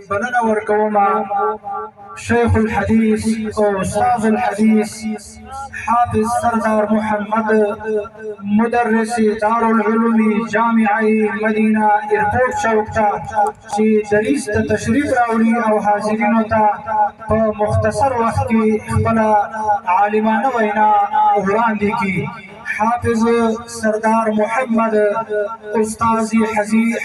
بلنه ورکوم شیخ الحدیث او استاد الحدیث حافظ سردار محمد مدرس دارالعلوم جامعه مدینه ایرپورټ چوک ته چې دریس ته تشریف راوړي او حاضرینو ته په مختصر وخت کې خپله عالمانه وینا وړاندې کړي. حافظ سردار محمد استاد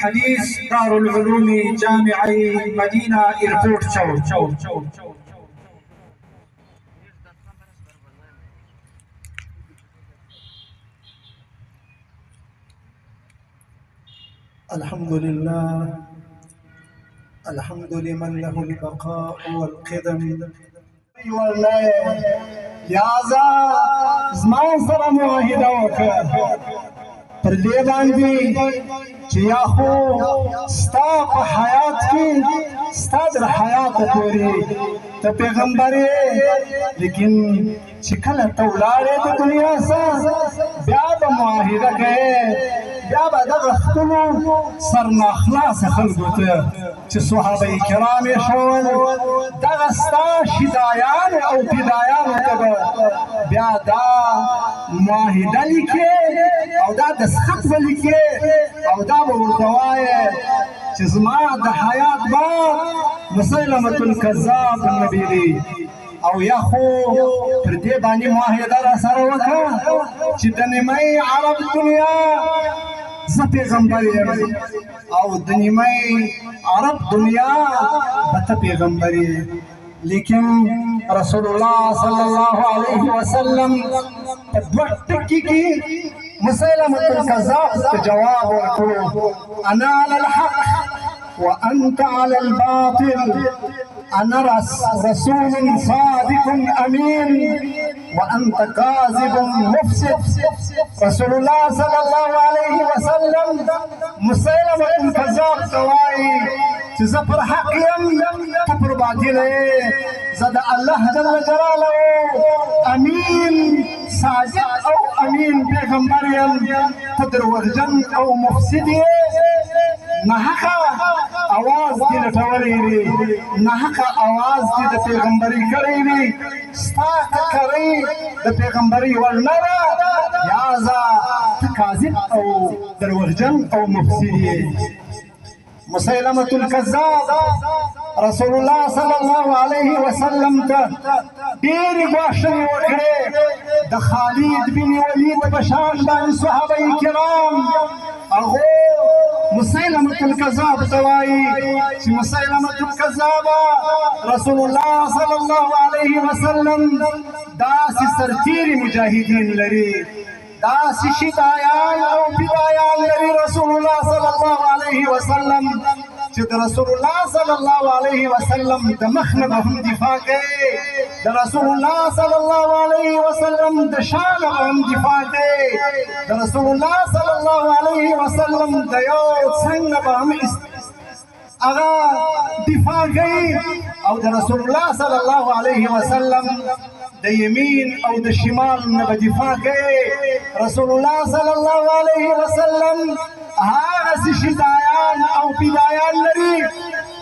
حدیث دارالعلوم جامعه مدینه ایرپورټ چوک. الحمد لله، الحمد لمن له البقاء والقدم. لہذا زما سره معاهده وکړه پر دې باندې چې یا خو ستا په حیات کې، ستا در حیات پورې ته پیغمبر یې، لیکن چې کله ته ولاړې د دنیا څخه بیا به معاهده کوې، بیا به دغه خپلو سرناخلاصه خلکو ته چې صحابه کرام یې ښوول، دغه ستا شدایانو او فدایانو ته به بیا دا معاهده لیکې او دا دستخط به لیکې او دا به ورته وایې چې زما د حیات بعد مسیلمة الکذاب نبي دی. او یا خو پر دې باندې معاهده را سره وکړه چې د نیمۍ عرب دنیا زه پیغمبر یم او د نیمۍ عرب دنیا به ته پیغمبر یې. لیکن رسول الله صلی الله علیه وسلم په دوه ټکي کې مسیلمة الکذاب ته جواب ورکړو: انا علی الحق وانت علی الباطل، انا رسول صادق امین وانت کاذب مفسد. رسول الله صلی الله علیه وسلم مسیلمة الکذاب ته وایي چې زه پر حق یم، ته پر باطل یې، زه د الله جل جلاله امین، صادق او امین پیغمبر یم، ته دروغجن او مفسد یې. ناحقه اواز دې لټولی دی، ناحقه اواز دې د پیغمبري کړی دی، ستا ککرۍ د پیغمبري وړ نه ده، لهذا ته کاذب او دروغجن او مفسد یې. مسیلمة الکذاب رسول الله صلی الله علیه وسلم ته ډېرې ګواښنې وکړې. د خالد بن ولید په شان باندې صحابه کرام هغو مسیلمة الکذاب ته وایي چې مسیلمة الکذاب، رسول الله صلی الله علیه وسلم داسې سرتېري مجاهدین لري، داسې شدایان او فدایان لري رسول الله صلی الله علیه وسلم چې د رسول الله صلی الله علیه وسلم د مخ نه به هم دفاع کوي، د رسول الله صلی الله علیه وسلم د شا نه به هم دفاع کوي، د رسول الله صلی الله علیه وسلم د یو څنګ نه به هم هغه دفاع کوي، او د رسول الله صلی الله علیه وسلم د یمین او د شمال نه به دفاع کوي. رسول الله صلی الله علیه وسلم هغسې شدایان او فدایان لري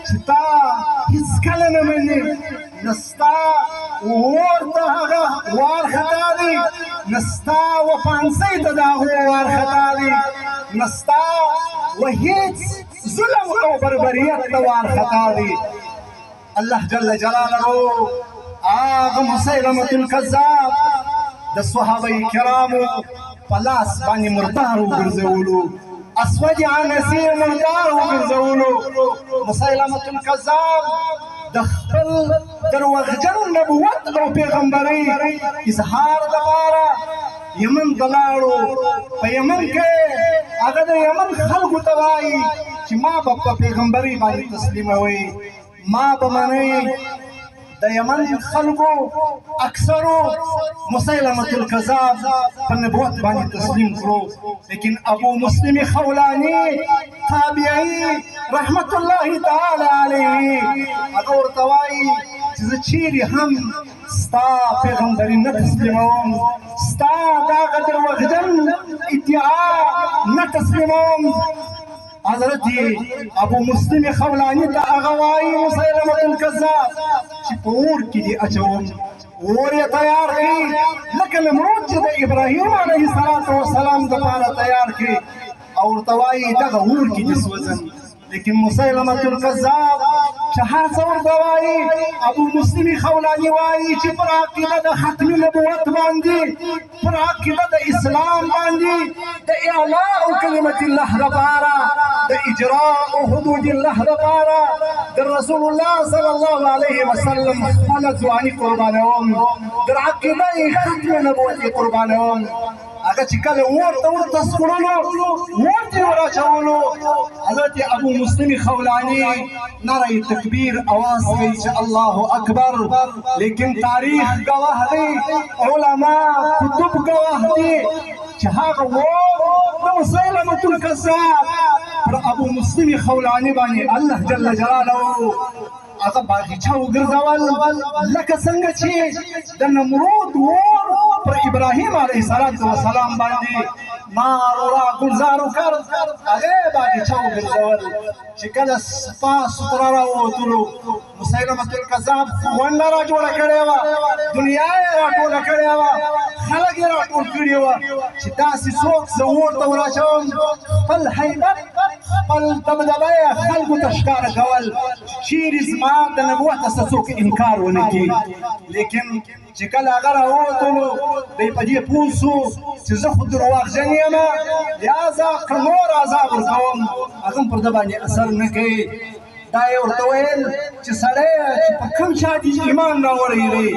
چې تا هیڅکله نه مني، نه ستا ور ته هغه وار خطا دی، نه ستا و پانسۍ ته د هغو وار خطا دی، نه ستا و هیڅ ظلم او بربریت ته وار خطا دی. الله جل جلاله هغه مسیلمة الکذاب د صحابه کرامو په لاس باندې مردار وګرځولو، اسود عنسي مردار وګرځولو. مسیلمة الکذاب د خپل دروغجن نبوت او پیغمبرۍ اظهار دپاره یمن ته لاړو. په یمن کې هغه د یمن خلکو ته وایي چې ما به په پیغمبرۍ باندې تسلیموئ، ما به منئ. د یمن خلکو اکثرو مسیلمة الکذاب په نبوت باندې تسلیم کړو، لیکن ابو مسلم خولانی تابعی رحمت الله تعالی علیه هغه ورته وایي چې زه چیرې هم ستا پیغمبري نه تسلیموم، ستا دغه دروغجن ادعا نه تسلیموم. حضرت ابو مسلم خولانی ته هغه وایي مسیلمة الکذاب چې په اور کې دې اچوم، اور یې تیار کړي لکه نمرود چې د ابراهیم علیه السلام دپاره تیار کړي، او ورته وایي دغه اور کې دې سوځم. لیکن مسیلمة الکذاب چې هر څه ورته وایي، ابو مسلم خولاني وایي چې پر عقیده د ختم نبوت باندې، پر عقیده د اسلام باندې، د اعلاء کلمة الله لپاره، د اجراء حدود الله لپاره د رسول الله صلی الله علیه وسلم خپله ځواني قربانوم، در عقیده ختم نبوت قربانوم. هغه چې کله اور ته ورته سکړلو، اور ته یې وراچولو، حضرت ابو مسلم خولاني نعره تکبیر اواز کوي چې الله اکبر. لیکن تاریخ ګواه دی، علما کتب ګواه دي چې هغه اور د مسیلمة الکذاب پر ابو مسلم خولاني باندې الله جل جلاله هغه باغیچه وګرځول، لکه څنګه چې د نمرود اور پر ابراهیم علیه السلام باندې نار را ګلزار وکړ، هغه باغیچه وګرځول. چې کله سپا ستره راووتلو، مسیلمة الکذاب غونډه را جوړه کړې وه، دنیا یې راټوله کړې وه، خلک یې راټول کړي وه چې داسې څوک زه اور ته وراچوم، خپل هیبت خپل دبدبه یې خلکو ته ښکاره کول چې چیرې زما د نبوت څخه څوک انکار ونه کړي. لیکن چې کله هغه راووتلو، دی په دې پوه سو چې زه خو درواغجن یم، لهذا که نور عذاب ورکوم هغه هم پر ده باندې اثر نه کوي. دا یې ورته ویل چې سړی چې په کوم چا دې ایمان راوړی دی،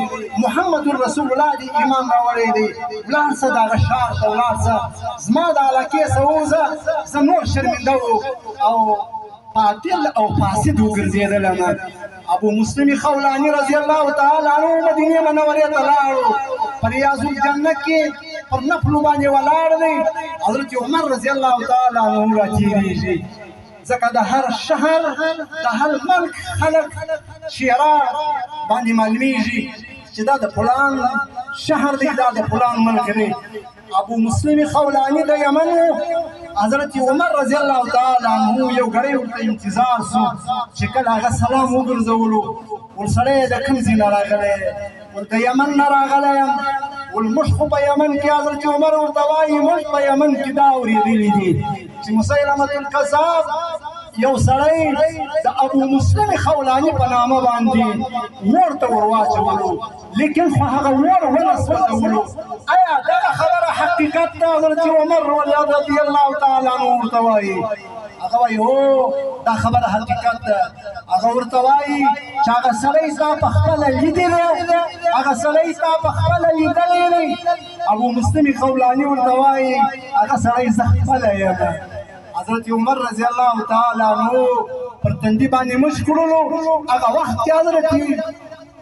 محمد رسول الله دې ایمان راوړی دی، ولاړ سه دغه ښار ته، ولاړ سه زما د علاقې څخه ووځه، زه نور شرمنده او باطل او فاسد وګرځېدلم. ابو مسلم خولاني رضی الله تعالی عنه مدینې منورې ته لاړو، په ریاض الجنه کې پر نفلو باندې ولاړ دی. حضرت عمر رضی الله تعالی عنه راتېرېږي، ځکه د هر شهر د هر ملک خلک شیرا باندې معلومیږي چې دا د فلان شهر دی، دا د فلان ملک دی. ابو مسلم خولاني د یمن و. حضرت عمر رضی الله تعالی عنه یو ګړی ورته انتظار سو چې کله هغه سلام وګرځولو، ور سړی د کوم ځای نه راغلی؟ ور د یمن نه راغلی یم. ول موږ خو په یمن کې، حضرت عمر ورته وایي موږ په یمن کې دا اورېدلي دي چې مسیلمة الکذاب یو سړی د ابو مسلم خولاني په نامه باندې اور ته ور واچولو، لیکن خو هغه اور ونه سوځولو. ایا دغه خبره حقیقت ده؟ حضرت عمر رضی الله تعالی عنه ورته وایي، هغه وایي هو دا خبره حقیقت ده. هغه ورته وایي چې هغه سړی تا په خپله لیدلی دی، هغه سړی تا په خپله لیدلی دی. ابو مسلم خولاني ورته وایي هغه سړی زه خپله یم. حضرت عمر رضی الله تعالی عنه پر تندي باندې مش کړلو. هغه وخت کې حضرت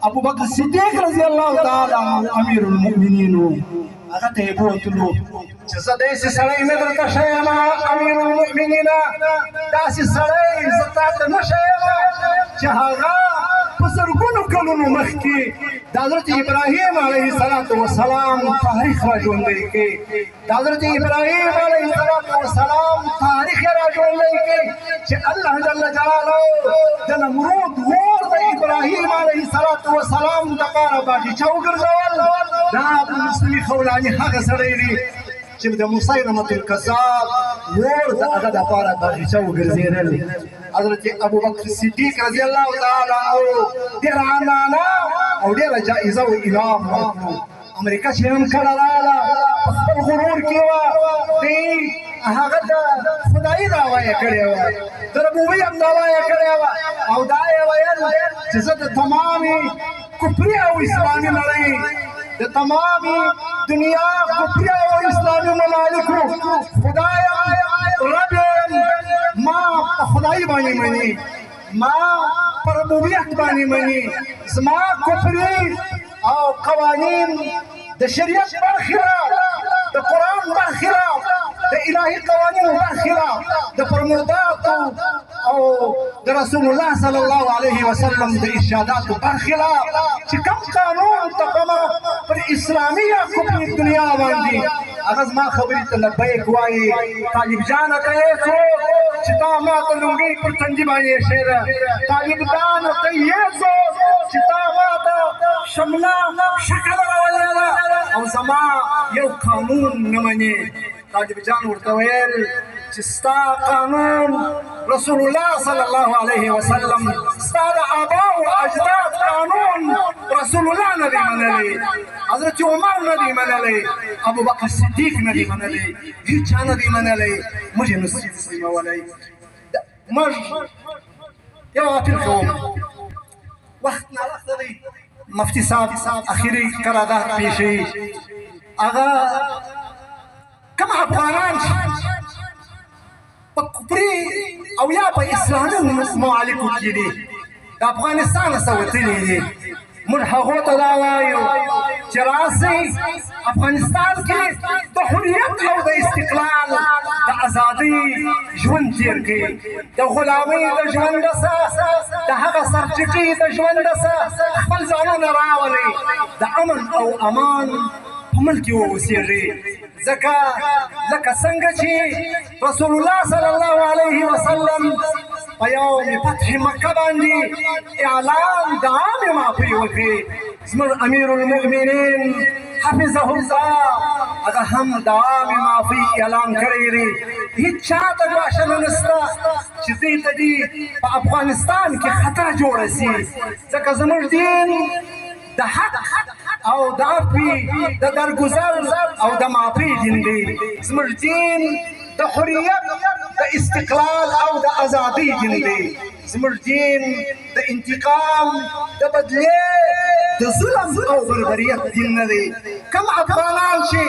ابو بکر صدیق رضی الله تعالی عنه امیر المؤمنین و، هغه ته یې بوتلو چې زه داسې سړی نه درته ښیم امیر المؤمنین، داسې سړی زه تا ته نه ښیم چې هغه په زرګونو کلونو مخکې د حضرت ابراهیم علیه السلام تاریخ را ژوندی کړي، د حضرت ابراهیم علیه السلام تاریخ را ژوندی کړي چې الله جل جلاله د نمرود اور د ابراهیم علیه السلام دپاره باغیچه وګرځول. دا ابو مسلم خولاني هغه سړی دی چې د مسیلمة الکذاب اور د هغه دپاره باغیچه وګرځېدل. حضرت ابو بکر صدیق رضی الله تعالی عنه ډېره عنعنه او ډېره جایزه او انعام ورکړو. امریکا چې هم کله راغله په خپل غرور کې وه، دی هغه د خدایي دعوه یې کړې وه، د ربوبیت دعوه یې کړې وه، او دا یې ویل چې زه د تمامې کفري او اسلامي نړۍ، د تمامې دنیا کفري او اسلامي ممالکو خدای یم، رب یم، ما په خدایي باندې مني، ما په ربوبیت باندې مني، زما کفري او قوانین د شریعت برخلاف، د قرآن برخلاف، د الهي قوانینو برخلاف، د فرموداتو او د رسول الله صلی الله علیه وسلم د ارشاداتو برخلاف چې کوم قانون ته کومه پر اسلامي یا کفري دنیا باندې هغه زما خبرې ته لبیک وایي. طالب جانه ته یې څوک؟ چې تا ماته لونګۍ پر تندي باندې ایښې ده. طالب جانه ته یې څوک چې تا ماته شمله شکل راولې ده او زما یو قانون نه منې. طالب جان ورته ویل چې ستا قانون رسول الله صلی الله علیه وسلم، ستا د آبا او اجداد قانون رسول الله نه دی منلی، حضرت عمر نه دی منلی، ابوبکر صدیق نه دی منلی، هیچا نه دی منلی، موږ یې نشو تسلیمولی. موږ یو اپیل کوم، وخت ناوخته دی، مفتي صاحب اخري قرارداد پیښوي. هغه کوم افغانان چې په کفري او یا په اسلامي ممالکو کې دي، د افغانستان څخه وتلي دي، موږ هغو ته دا وایو چې راسئ افغانستان کې د حریت او د استقلال د ازادۍ ژوند تیر کړئ، د غلامۍ د ژوند څخه، د هغه سرچټۍ د ژوند څخه خپل ځانونه راولئ، د امن او امان په ملک کې واوسېږئ. ځکه لکه څنګه چې رسول الله صلی الله علیه وسلم په یوم فتح مکه باندې اعلان د عامې معافۍ وکړي، زموږ امیر المؤمنین حفظه الله هغه هم د عامې معافۍ اعلان کړی دی. هیچا ته ګواښنه نشته چې دوی ته دې په افغانستان کې خطر جوړه سي، ځکه زموږ دین د حق او د عفوې، د درګذر او د معافۍ دین دی. زموږ دین د حریت، د استقلال او د ازادۍ دین دی. زموږ دین د انتقام، د بدلې، د ظلم او بربریت دین نه دی. کوم افغانان چې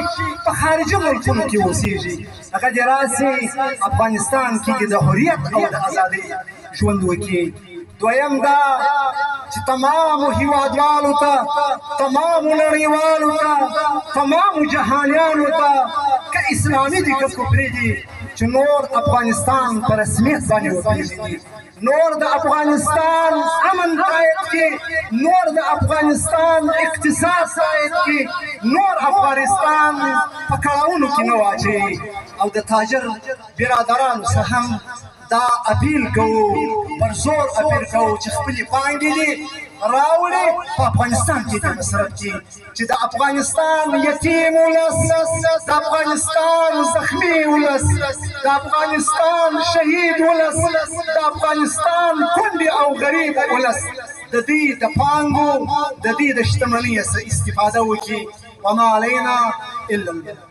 په خارجي ملکونو کې اوسېږي هغه دې راسي افغانستان کې د حریت او د ازادۍ ژوند وکړي. دویم دا چې تمامو هیوادوالو ته، تمامو نړیوالو ته، تمامو جهانیانو ته، که اسلامي دي که کفري دي، چې نور افغانستان په رسمیت باندې وپېژني، نور د افغانستان امن تایید کړي، نور د افغانستان اقتصاد تایید کړي، نور افغانستان په کړاوونو کې نه واچوي. او د تاجر برادرانو څخه هم دا اپیل کوو، پر زور اپیل کوو چې خپلې پانګې دې راوړي په افغانستان کې دې مصرف کړي، چې د افغانستان یتیم ولس، د افغانستان زخمي ولس، د افغانستان شهید ولس، د افغانستان کونډې او غریب ولس د دوی د پانګو، د دوی د شتمنۍ څخه استفاده وکړي. وما علینا الا البلاغ.